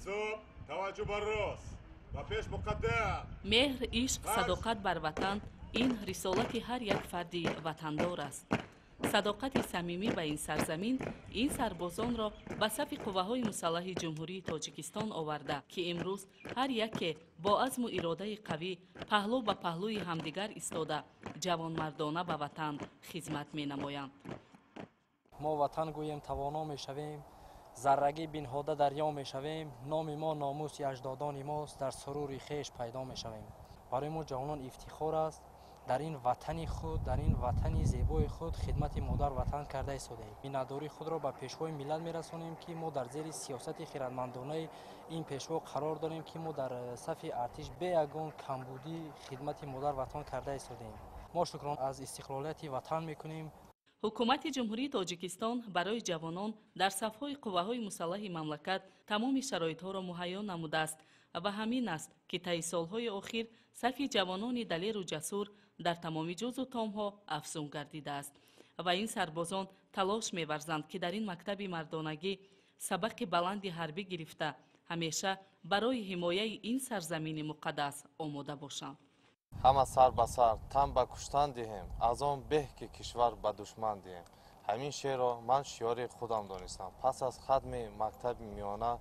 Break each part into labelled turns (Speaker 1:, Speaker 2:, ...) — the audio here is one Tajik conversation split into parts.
Speaker 1: Ҳисоб, таваҷҷӯҳ ба рост, ба пеш муқаддам.
Speaker 2: Меҳр, ишқ, садоқат бар ватан ин рисолати ҳар як фарди ватандор аст. Садоқати самимӣ ба ин сарзамин ин сарбозонро ба сафи қувваҳои мусаллаҳи Ҷумҳурии Тоҷикистон оварда, ки имрӯз ҳар яке бо азму иродаи қавӣ паҳлӯ ба паҳлӯи ҳамдигар истода, ҷавонмардона ба ватан хизмат менамоянд.
Speaker 3: Мо ватан гӯем, тавоно мешавем, заррагӣ бинҳода дарё мешавем, номи мо номуси аҷдодони мост, дар сурури хеш пайдо мешавем. Барои мо ҷавонон ифтихор аст дар ин ватани худ, дар ин ватани зебои худ хидмати модар ватан карда истодаем. Миннатдории худро ба пешвои миллат мерасонем, ки мо дар зери сиёсати хирадмандонаи ин пешво қарор дорем, ки мо дар сафи артиш бе ягон камбудӣ хидмати модар ватан карда истодаем. Мо шукрон аз истиқлолияти ватан мекунем.
Speaker 2: Ҳукумати Ҷумҳурии Тоҷикистон барои ҷавонон дар сафҳои қувваҳои мусаллаҳи мамлакат тамоми шароитҳоро муҳайё намудааст ва ҳамин аст, ки таи солҳои охир сафи ҷавонони далеру ҷасур дар тамоми ҷузу томҳо афзун гардидааст ва ин сарбозон талош меварзанд, ки дар ин мактаби мардонагӣ сабақи баланди ҳарбӣ гирифта, ҳамеша барои ҳимояи ин сарзамини муқаддас омода бошанд.
Speaker 4: Ҳама сар ба сар тан ба куштан диҳем, аз он беҳ ки кишвар ба душман диҳем. Ҳамин шеърро ман шиёри худам донистам. Пас аз хатми мактаби миёна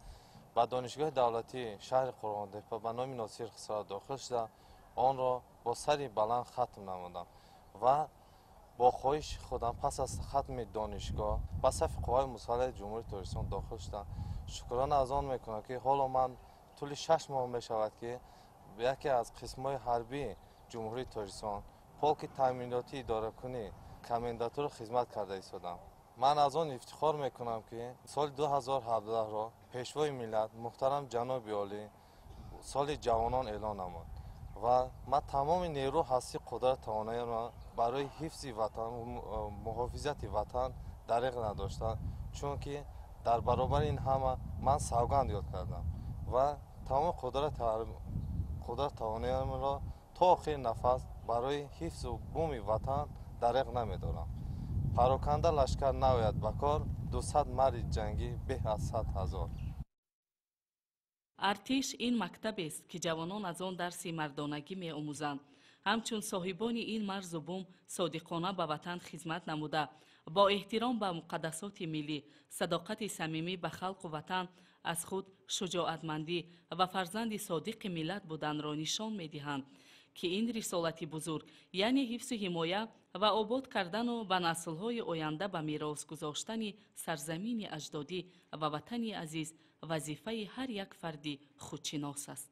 Speaker 4: ба Донишгоҳи давлатии шаҳри Қурғонтеппа ба номи Носир Хисрав дохил шуда, онро бо сари баланд хатм намудам ва бо хоҳиши худам пас аз хатми донишгоҳ ба сафи қувваҳои мусаллаҳи Ҷумҳурии Тоҷикистон дохил шудам. Шукрона аз он мекунам, ки ҳоло ман тӯли 6 моҳ мешавад, ки яке аз қисмҳои ҳарбии Ҷумҳурии Тоҷикистон, полки таъминотии идоракунӣ комендатура хизмат карда истодам. Ман аз он ифтихор мекунам, ки соли 2017-ро пешвои миллат муҳтарам ҷаноби олӣ соли ҷавонон эълон намуд ва ман тамоми нерӯ, ҳастӣ, қудрат, тавоноиро барои ҳифзи ватан, муҳофизати ватан дареғ надошта, чунки дар баробари ин ҳама ман савганд ёд кардам ва тамоми қудрат, тавоноиамро то охири нафас барои ҳифзу буми ватан дареғ намедорам. Пароканда лашкар наояд ба кор, 200 марди ҷангӣ беҳ аз 100 000.
Speaker 2: Артиш ин мактабест, ки ҷавонон аз он дарси мардонагӣ меомӯзанд, ҳамчун соҳибони ин марзу бум содиқона ба ватан хизмат намуда, бо эҳтиром ба муқаддасоти миллӣ, садоқати самимӣ ба халқу ватан, аз худ шуҷоатмандӣ ва фарзанди содиқи миллат буданро нишон медиҳанд, ки ин рисолати бузург, яъне ҳифзу ҳимоя ва обод кардану ба наслҳои оянда ба мерос гузоштани сарзамини аҷдодӣ ва ватани азиз вазифаи ҳар як фарди худшинос аст.